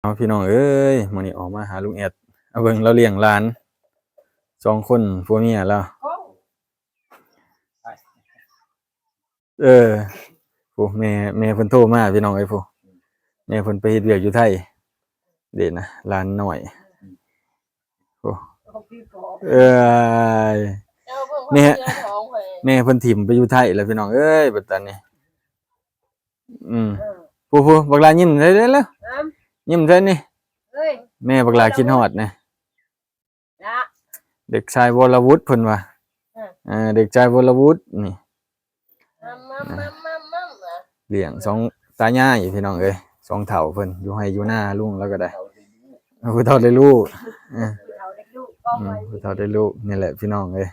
ເອົາ ພີ່ນ້ອງເອີຍ ມື້ນີ້ອອກມາຫາລຸງແອດ ເອົາເບິ່ງລາວລ້ຽງຫຼານສອງຄົນ ຜົວເມຍລາວ. ເອີ ໂອ້ ແມ່ ແມ່ເພິ່ນໂທມາ ພີ່ນ້ອງເອີຍ ໂອ້ ແມ່ເພິ່ນໄປເຮັດວຽກຢູ່ໄທ ເດ້ນະ ຫຼານນ້ອຍ ໂອ້ ເອີຍ ແມ່ ແມ່ເພິ່ນຖິ້ມໄປຢູ່ໄທແລ້ວ ພີ່ນ້ອງເອີຍ ບັດຕານີ້ ອືມ ເອີ ຜູ້ ຜູ້ ບັກຫຼ້າຍິ້ມໃສ່ເດ້ ຍິ້ມໃສ່ນີ້ ເອີຍ ແມ່ບັກຫຼ້າຄິດຮອດນະ. ລະ ເດັກຊາຍວໍລະວຸດເພິ່ນວ່າ ເອີ ເອີ ເດັກຊາຍວໍລະວຸດນີ້ ລ້ຽງສອງຕາຍາຍພີ່ນ້ອງເອີຍ ສອງເຖົ້າເພິ່ນຢູ່ໄຮ່ຢູ່ນາ ລຸງລາວກໍໄດ້ ເຖົ້າໄດ້ລູກ ເອີ ຜູ້ເຖົ້າໄດ້ລູກ ອືມ ຜູ້ເຖົ້າໄດ້ລູກ ນີ້ແຫຼະພີ່ນ້ອງເອີຍ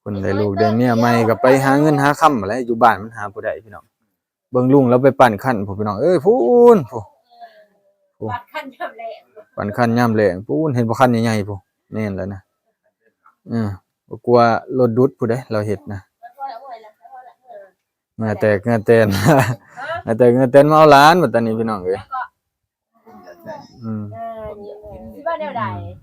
ເພິ່ນໄດ້ລູກໄດ້ເມຍໃໝ່ກໍໄປຫາເງິນຫາຄຳແຫຼະ ຢູ່ບ້ານມັນຫາບໍ່ໄດ້ພີ່ນ້ອງ. ເບິ່ງລຸງລາວໄປປັ່ນຄັນພຸ້ນ ພີ່ນ້ອງເອີຍ ພຸ້ນ ພຸ້ນ ພຸ້ນ ປັ່ນຄັນຍາມແລ້ງ ປັ່ນຄັນຍາມແລ້ງ ພຸ້ນ ເຫັນບໍ່ ຄັນໃຫຍ່ໆ ພຸ້ນ ແມ່ນແລ້ວນະ ເອີ ບໍ່ກົວລົດດຸດພຸ້ນເດ້ ລາວເຮັດນະ ເຫື່ອແຕກເຫື່ອແຕນ ເຫື່ອແຕກເຫື່ອແຕນ ມາເອົາຫຼານບັດຕານີ້ ພີ່ນ້ອງເອີຍ ອືມ ເອີ ຊິວ່າແນວໃດ? ອືມ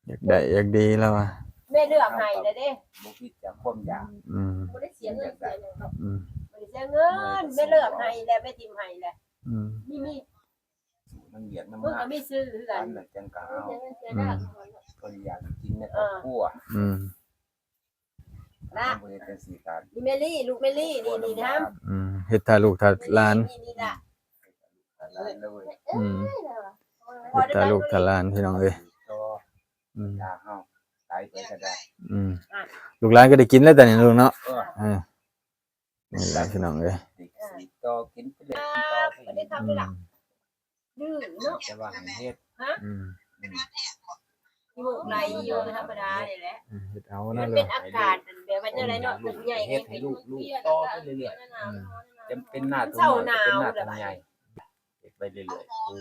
ຢາກໄດ້ຢາກດີລາວວ່າ ແມ່ເລືອກໃຫ້ແລ້ວເດ້ ບໍ່ຜິດຈາກຄວາມຢາກ ອືມ ບໍ່ໄດ້ເສຍເງິນເສຍຫຍັງດອກ ອືມ ບໍ່ໄດ້ເສຍເງິນ ແມ່ເລືອກໃຫ້ແລ້ວ ແມ່ຖິ້ມໃຫ້ແລ້ວ ອືມ ມີ ມີ ນຳວຽກນຳງານ ມີຊື່ຄືກັນ ອັນນັ້ນຈັ່ງກະເອົາ ອືມ ເພິ່ນຢາກກິນໃນຄອບຄົວ ອືມ ລະ ບໍ່ເຮັດຈັ່ງຊີ້ກໍ ອີແມ່ລີ້ ລູກແມ່ລີ້ ນີ້ ນີ້ນະ ອືມ ເຮັດຖ້າລູກຖ້າຫຼານ ນີ້ ນີ້ລະ ອືມ ເຮັດຖ້າລູກຖ້າຫຼານ ພີ່ນ້ອງເອີຍ ອືມ ອືມ ລູກຫຼານກໍໄດ້ກິນແລ້ວຕອນນີ້ເນາະ ເອີ ເອີ ນີ້ແຫຼະ ພີ່ນ້ອງເອີຍ ອືມ ດື້ເນາະ ແຕ່ວ່າໃຫ້ເຮັດ ອືມ ອືມ ຂີ້ມູກໄຫຼຢູ່ ທຳມະດານີ້ແຫຼະ ອືມ ເຮັດເອົາ ມັນເປັນອາການແບບວ່າຈັ່ງໃດເນາະ ເຮັດໃຫ້ລູກ ລູກຕໍ່ໄປເລື້ອຍໆ ອືມ ຈະເປັນໜ້າທົ່ງນ້ອຍ ຈະເປັນໜ້າທົ່ງໃຫຍ່ ເຮັດໄປເລື້ອຍໆ ຄູ່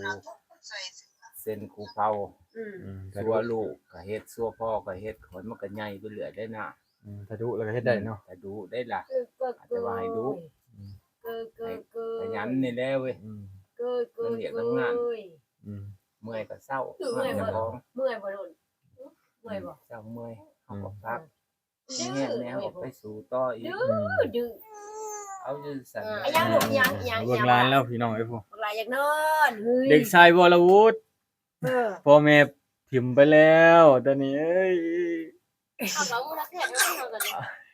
ເຊັນຄູ່ເຜົ່າ ອືມ ອືມ ຊົ່ວລູກກໍເຮັດ ຊົ່ວພໍ່ກໍເຮັດ ຂ້ອຍມັນກໍໃຫຍ່ໄປເລື້ອຍໄດ໋ນະ ອືມ ຖ້າດຸແລ້ວກໍເຮັດໄດ້ເນາະ ອືມ ຖ້າດຸໄດ້ລະ ອາດຈະວ່າໃຫ້ດຸ ອືມ ໃຫ້ຂະຫຍັນນີ້ແຫຼະເວີຍ ອືມ ມັນວຽກນຳງານ ອືມ ເມື່ອຍກໍເຊົາ ເມື່ອຍບໍ່ ເມື່ອຍບໍ່ ເມື່ອຍບໍ່ ເຊົາເມື່ອຍ ເຮົາກໍພັກ ມີແຮງແດ່ ເຮົາກໍໄປສູ້ຕໍ່ອີກ ດື້ ເອົາຢູ່ຊັ້ນ ອືມ ອີຫຍັງລູກ ອີຫຍັງ ອີຫຍັງ ເບິ່ງຫຼານແລ້ວ ພີ່ນ້ອງເອີຍ ຜູ້ ບັກຫຼ້າຢາກນອນ ເຮີ້ຍ ເດັກຊາຍວໍລະວຸດ ເອີ ພໍ່ແມ່ຖິ້ມໄປແລ້ວ ຕອນນີ້ ເອີຍ ເອົາ ເອົາ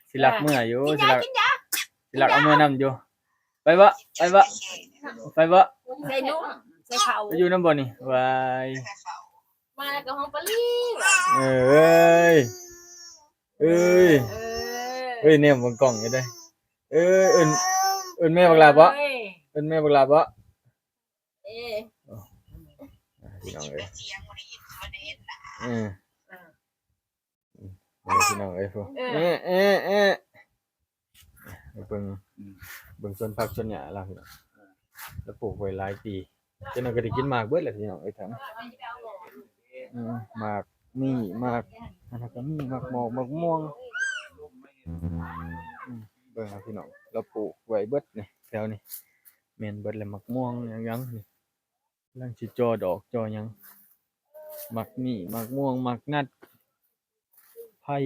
ຊິລັກເມືອຢູ່ ຊິລັກ ຊິລັກເອົາເມືອນຳຢູ່ ໄປບໍ່ ໄປບໍ່ ໄປບໍ່ ໃສ່ນຸ່ມ ໃສ່ເຂົ້າ ໄປຢູ່ນຳບໍ່ນີ້ ວາຍ ມາແລ້ວກໍຮ້ອງປະລີ້ຫວາ ເອີຍ ເອີຍ ເອີຍ ເອີຍ ແນມເບິ່ງກ້ອງຢູ່ເດ້ ເອີຍ ເອີ້ນ ເອີ້ນແມ່ບັກຫຼ້າບໍ່ ເອີ້ນແມ່ບັກຫຼ້າບໍ່ ເອີ ພີ່ນ້ອງເອີຍ ເອີ ເອີ ພີ່ນ້ອງເອີຍ ເອີ ເອີ ເອີ ເບິ່ງ ອືມ ເບິ່ງສວນຜັກສວນຫຍ້າລາວ ພີ່ນ້ອງ ລາວປູກໄວ້ຫຼາຍປີ ຈັກໜ່ອຍກໍໄດ້ກິນໝາກເບິດແຫຼະ ພີ່ນ້ອງເອີຍ ທັງ ອືມ ໝາກມີ້ ໝາກ ອັນນັ້ນກໍມີ ໝາກໝອກ ໝາກມ່ວງ ອືມ ເບິ່ງເອົາ ພີ່ນ້ອງ ລາວປູກໄວ້ເບິດນີ້ ແຖວນີ້ ແມ່ນເບິດແຫຼະ ໝາກມ່ວງຫຍັງໆ ນີ້ ກຳລັງຊິຈໍ່ດອກຈໍ່ຫຍັງ ໝາກມີ້ ໝາກມ່ວງ ໝາກນັດ ໄຜ່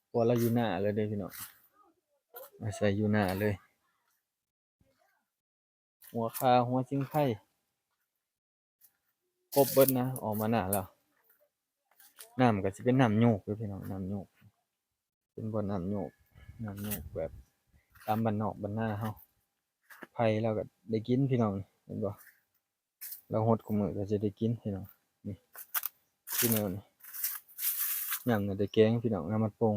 ເພາະວ່າລາວຢູ່ນາເລີຍເດ້ພີ່ນ້ອງ ອາໄສຢູ່ນາເລີຍ ຫົວຂ່າ ຫົວຊິງໄຄ ຄົບເບິດນະ ອອກມານາແລ້ວ ນ້ຳກໍຊິເປັນນ້ຳໂຍກເດ້ພີ່ນ້ອງ ນ້ຳໂຍກ ເປັນບ່ອນນ້ຳໂຍກ ນ້ຳໂຍກແບບຕາມບ້ານນອກບ້ານນາເຮົາ ໄຜ່ລາວກໍໄດ້ກິນພີ່ນ້ອງ ເຫັນບໍ່ ລາວຫົດຄູ່ມື້ກໍຊິໄດ້ກິນພີ່ນ້ອງ ນີ້ ຄືແນວນີ້ ຍາມນັ້ນໄດ້ແກງພີ່ນ້ອງ ນຳມັນໂປ່ງ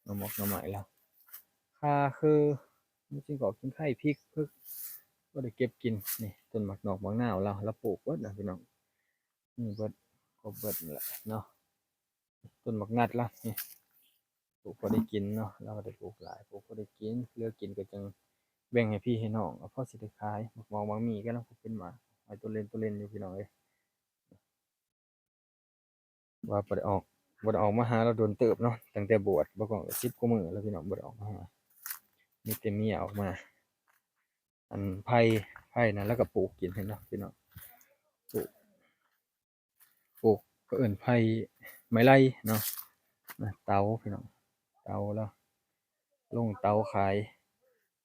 ໜໍ່ໝອກໜໍ່ໄມ້ລາວ ຂ່າຄື ມີຊິງກອກຊິງໄຄ ພິກ ເພິກ ບໍ່ໄດ້ເກັບກິນ ນີ້ ຕົ້ນໝາກນອກໝາກນາວລາວ ລາວປູກເບິດນະພີ່ນ້ອງ ມີເບິດ ຄົບເບິດນັ້ນແຫຼະເນາະ ຕົ້ນໝາກນັດລະນີ້ ປູກພໍໄດ້ກິນເນາະ ລາວກໍໄດ້ປູກຫຼາຍ ປູກພໍໄດ້ກິນ ເຫຼືອກິນກໍຈັ່ງແບ່ງໃຫ້ພີ່ໃຫ້ນ້ອງ ເອົາພໍຊິໄດ້ຂາຍ ໝາກໝອກໝາກມີ້ກໍນຳ ເປັນໝາກ ໄວ້ໂຕເລັນໂຕເລັນຢູ່ພີ່ນ້ອງເອີຍ ວ່າບໍ່ໄດ້ອອກ ບໍ່ໄດ້ອອກມາຫາລາວດົນເຕີບເນາະ ຕັ້ງແຕ່ບວດ ບໍ່ກໍສິບກວ່າມື້ແລ້ວພີ່ນ້ອງ ບໍ່ໄດ້ອອກມາຫາ ມີແຕ່ເມຍອອກມາ ອັນໄຜ່ ໄຜ່ນະ ແລ້ວກໍປູກກິນ ເຫັນເນາະພີ່ນ້ອງ ປູກ ປູກ ເຂົາເອີ້ນໄຜ່ໄມ້ໄລ່ເນາະ ນະ ເຕົາພີ່ນ້ອງ ເຕົາລາວ ລົງເຕົາຂາຍ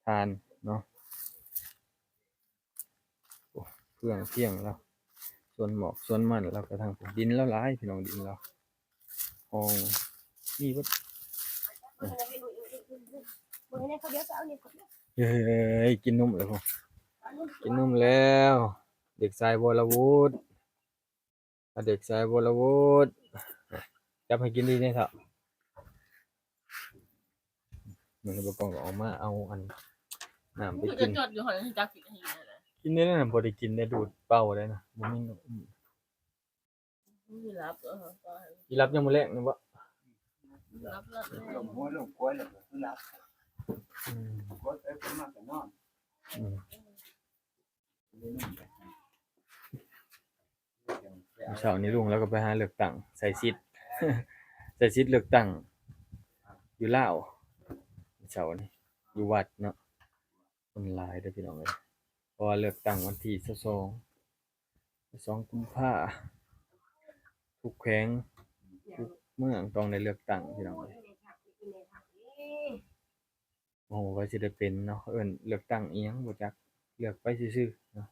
ຖ່ານເນາະ. ໂອ້ ເຟືອງພຽງລາວ ສວນໝອກສວນມັນລາວກະທັງ ດິນລາວຫຼາຍພີ່ນ້ອງ ດິນລາວ ຫ້ອງ ມີເບິດ. ເອີຍ ກິນນົມແລ້ວ ກິນນົມແລ້ວ ເດັກຊາຍ ວໍລະວຸດ ອາ ເດັກຊາຍ ວໍລະວຸດ ຈັບໃຫ້ກິນດີແດ່ເຖົ້າ. ມື້ນີ້ບໍ່ກ້ອງກໍອອກມາເອົາອັນ ນ້ຳໄປກິນ ຈອດຢູ່ຫັ້ນ ຈັກກິນໃຫ້ກິນແດ່ ກິນໄດ້ນະ ບໍ່ໄດ້ກິນໄດ້ ດູດເປົ່າໄດ້ນະ ບໍ່ມີນົມ. ຊິຫຼັບ ເອີ ຊິຫຼັບຍາມມື້ແລງນີ້ບໍ? ຫຼັບແລ້ວ ລົມຫົວລົມກວຍແລ້ວກໍຄືຫຼັບ ອືມ ກົດໄປກົດມາກໍນອນ ອືມ. ເຊົ້ານີ້ລຸງລາວກໍໄປຫາເລືອກຕັ້ງ ໃຊ້ສິດ ໃຊ້ສິດເລືອກຕັ້ງຢູ່ລາວ ເຊົ້ານີ້ຢູ່ວັດເນາະ ຄົນຫຼາຍເດີ້ພີ່ນ້ອງເອີຍ ເພາະວ່າເລືອກຕັ້ງວັນທີຊາວສອງ ຊາວສອງກຸມພາ ທຸກແຂວງ ທຸກເມືອງຕ້ອງໄດ້ເລືອກຕັ້ງພີ່ນ້ອງເອີຍ. ບໍ່ຮູ້ວ່າຊິໄດ້ເປັນເນາະ ເອີ້ນເລືອກຕັ້ງອີ່ຫຍັງບໍ່ຈັກ ເລືອກໄປຊື່ໆເນາະ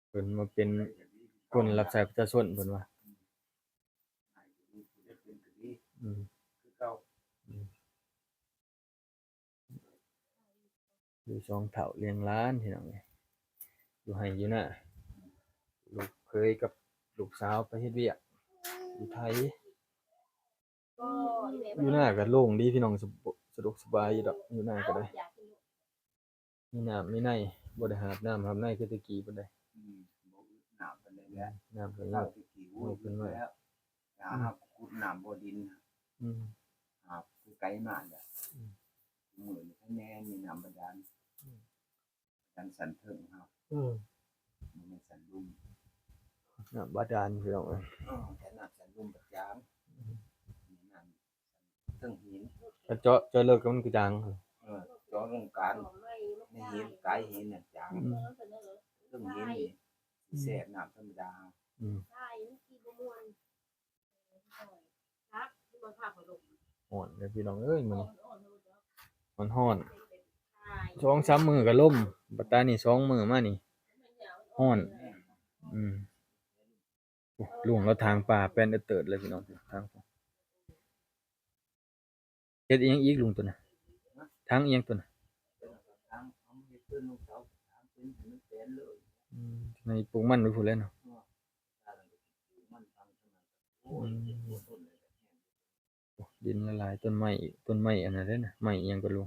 ເພິ່ນມາເປັນຄົນຮັບໃຊ້ປະຊາຊົນ ເພິ່ນວ່າ ອືມ ອືມ. ຢູ່ສອງເຖົ້າລ້ຽງຫຼານພີ່ນ້ອງເອີຍ ຢູ່ໄຮ່ຢູ່ນາ ລູກເຂີຍກັບລູກສາວໄປເຮັດວຽກຢູ່ໄທ ຢູ່ນາກໍໂລ່ງດີພີ່ນ້ອງ ສະ ສະດວກສະບາຍຢູ່ດອກ ຢູ່ນາກໍໄດ້ ມີນ້ຳມີໃນ ບໍ່ໄດ້ຫາບນ້ຳຫາບໃນຄືແຕ່ກີ້ປານໃດ ອືມ ບໍ່ອຶດນ້ຳປານໃດແຫຼະ ນ້ຳກໍເລີກ ແຕ່ກີ້ໂອ້ຍ ເລີກຂຶ້ນມາແລ້ວ ຫາ ອືມ ຫາຂຸດນ້ຳບໍ່ດິນ ອືມ ຫາໄກມາແລ້ວ ອືມ ມື້ນີ້ຄະແນນມີນ້ຳບາດານ ອືມ ບາດານຊັ້ນເທິງເຮົາ ອືມ ບໍ່ແມ່ນຊັ້ນລຸ່ມ ນ້ຳບາດານພີ່ນ້ອງເອີຍ ເອີ ແຕ່ນ້ຳຊັ້ນລຸ່ມບັດຈາງ ອືມ ມີນ້ຳ ເທິງຫີນ ຄັນເຈາະ ເຈາະເລິກກໍມັນກະຈ່າງ ເອີ ເຈາະລົງກາງໃນຫີນ ກາຍຫີນນັ້ນຈາງ ອືມ ເທິງຫີນນີ້ຊິແຊບນ້ຳທຳມະດາ ອືມ ຮ້ອນເດີ້ພີ່ນ້ອງເອີຍ ມື້ນີ້ຮ້ອນໆ ສອງສາມມື້ກໍລົມ ບັດຕານີ້ສອງມື້ມານີ້ຮ້ອນ ອືມ. ໂອ້ ລຸງລາວຖາງປ່າແປນເອີດເຕີດເລີຍພີ່ນ້ອງ ຖາງ ເຮັດອີ່ຫຍັງອີກລຸງໂຕນັ້ນ? ຖາງອີ່ຫຍັງໂຕນັ້ນ? ອືມ ໃນປູກມັນໄວ້ພຸ້ນແຫຼະເນາະ ອືມ. ໂອ້ ດິນລະລາຍ ຕົ້ນໄມ້ ຕົ້ນໄມ້ອັນນັ້ນເດ້ນະ ໄມ້ອີ່ຫຍັງກໍລຸງ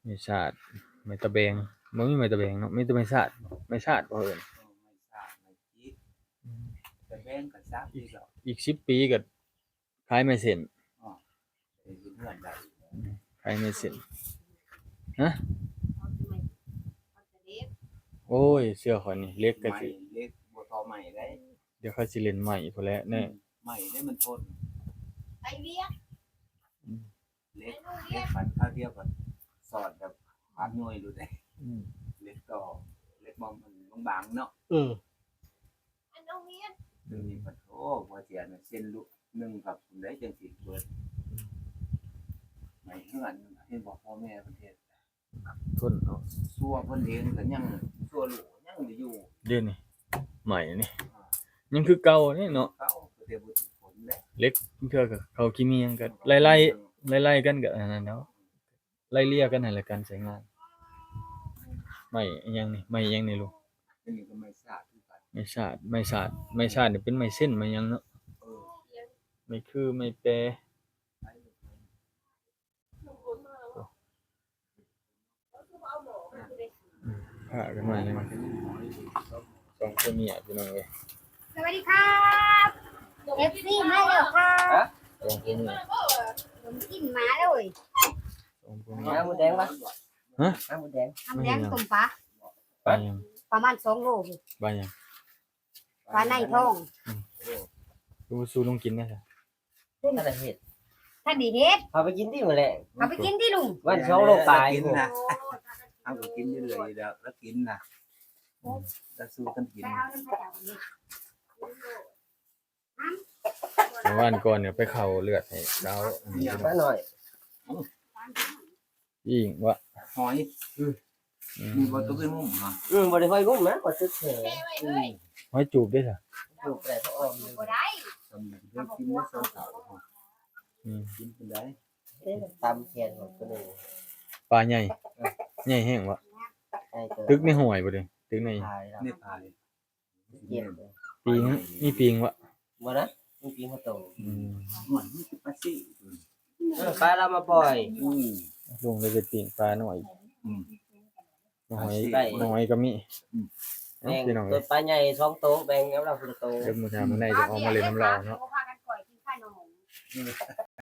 ໄມ້ສາດ ໄມ້ຕະແບງ ບໍ່ມີໄມ້ຕະແບງເນາະ ມີແຕ່ໄມ້ສາດ ໄມ້ສາດບໍ່ເອີ້ນ ອືມ ອີກສິບປີກໍຂາຍໄມ້ເສັ້ນ ເຮັດເຮືອນໄດ້ ອືມ ຂາຍໄມ້ເສັ້ນ ຮະ ໂອ້ຍ ເຊື່ອຂ້ອຍນີ້ ເຫຼັກກໍຊິ ໄມ້ເຫຼັກບໍ່ທໍ່ໄມ້ໄດ້ ດຽວຂ້ອຍຊິຫຼິ້ນໄມ້ພຸ້ນແຫຼະແນ່ ອືມ ໄມ້ໄດ້ມັນທົນ ໄປວຽກ ອືມ ເຫຼັກ ເຫຼັກຟັນຄາວດຽວກໍສອດແບບຂາດຍ້ອຍໂລດເດ້ ອືມ ເຫຼັກຕໍ່ ເຫຼັກບໍ່ ມັນບາງໆເນາະ ເອີ ອັນເອົາວຽກ ດຽວນີ້ປະໂທ ບໍ່ເສຍເສັ້ນລຸໜຶ່ງກັບຜູ້ໃດຈັ່ງຊິເບິດ ໄມ້ເຮືອນ ເຫັນບໍ່ ພໍ່ແມ່ເພິ່ນເຮັດ ທົນເນາະ ຊົ່ວເພິ່ນເອງກໍຍັງ ຊົ່ວລູກຍັງໄດ້ຢູ່ ເດ້ນີ້ ໄມ້ນີ້ ອາ ຍັງຄືເກົ່າເດ້ເນາະ ເກົ່າ ກໍແຕ່ບໍ່ຖືກຄົນເດ້ ເຫຼັກເທື່ອກໍເຂົ້າຂີ້ໝີ່ຫຍັງກໍໄລ່ໆ ໄລ່ໆກັນກໍອັນນັ້ນເນາະ ໄລ່ເລ່ຍກັນຫັ້ນແຫຼະ ການໃຊ້ງານ ໄມ້ອີ່ຫຍັງນີ້ ໄມ້ອີ່ຫຍັງນີ້ລູກ ອັນນີ້ກໍໄມ້ສາດຄືກັນ ໄມ້ສາດ ໄມ້ສາດ ໄມ້ສາດນີ້ເປັນໄມ້ເສັ້ນໄມ້ຫຍັງເນາະ ເອີ ໄມ້ຄື ໄມ້ແປ ອືມ ພາກັນມາແລ້ວ ສອງຜົວເມຍພີ່ນ້ອງເອີຍ ສະຫວັດດີຄັບ ເອັຟຊີ ມາແລ້ວຄັບ ສອງຜົວເມຍ ເອີ ດົນກິນໝາແລ້ວເອີຍ ສອງຜົວເມຍ ນ້ຳໝູແດງວະ ຮະ ນ້ຳໝູແດງ ນ້ຳໝູແດງຕົ້ມປາ ປາຫຍັງ ປະມານສອງໂລພຸ້ນ ປາຫຍັງ ປາໃນທ້ອງ ອືມ ຄືບໍ່ສູ່ລຸງກິນນະ ເຮັດ ອັນນັ້ນເຮັດ ທ່ານໄດ້ເຮັດ ເອົາໄປກິນຕິມື້ແລງ ເອົາໄປກິນຕິລຸງ ວັນສອງໂລປາຍ ລາວກິນນະ ເຮົາກໍກິນຢູ່ເລື້ອຍຢູ່ແລ້ວ ລາວກິນນະ ລາວສູ້ກັນກິນ ເມື່ອວານກ່ອນນີ້ໄປເຂົ້າເລືອດໃຫ້ລາວ ປານ້ອຍ ອີ່ຫຍັງວະ ຫອຍ ອືມ ມີບໍ່ຕົກໃນມຸມນະ ອືມ ບໍ່ໄດ້ຫອຍງຸ້ມນະ ກໍຕຶກແທ້ ຫອຍຈູບເດ້ຊະ ຈູບໄດ້ ບໍ່ອອມ ບໍ່ໄດ້ ສຳເລັດກິນໄດ້ສອງເທົ່າ ອືມ ກິນເປັນໄດ ເອີ ຕຳແຂນຂອງຕົວໜຶ່ງ ປາໃຫຍ່ ເອີ ໃຫຍ່ແຮງວະ ໃຫຍ່ເຕີບ ຕຶກໃນຫ້ວຍບໍ່ເດ້ ຕຶກໃນ ໃນຜາຍ ເກັບ ປີງ ມີປີງວະ ບໍ່ນະ ມີປີງຫົວໂຕ ອືມ ໂອ້ຍ ມີແຕ່ປາຊິ ເອີ ປາລາວມາປ່ອຍ ອືມ ລຸງໄດ້ໄປປີ້ງປານ້ອຍ ອືມ ນ້ອຍ ປາຊິ ນ້ອຍກໍມີ ອືມ ເອົາ ແບ່ງ ພີ່ນ້ອງ ໂຕປາໃຫຍ່ສອງໂຕ ແບ່ງໃຫ້ລາວຄົນລະໂຕ ເດີ ມື້ໜ້າມື້ໃນຈະອອກມາຫຼິ້ນນຳລາວເນາະ ພາກັນກ່ອຍກິນຂະໜົມ ເອີ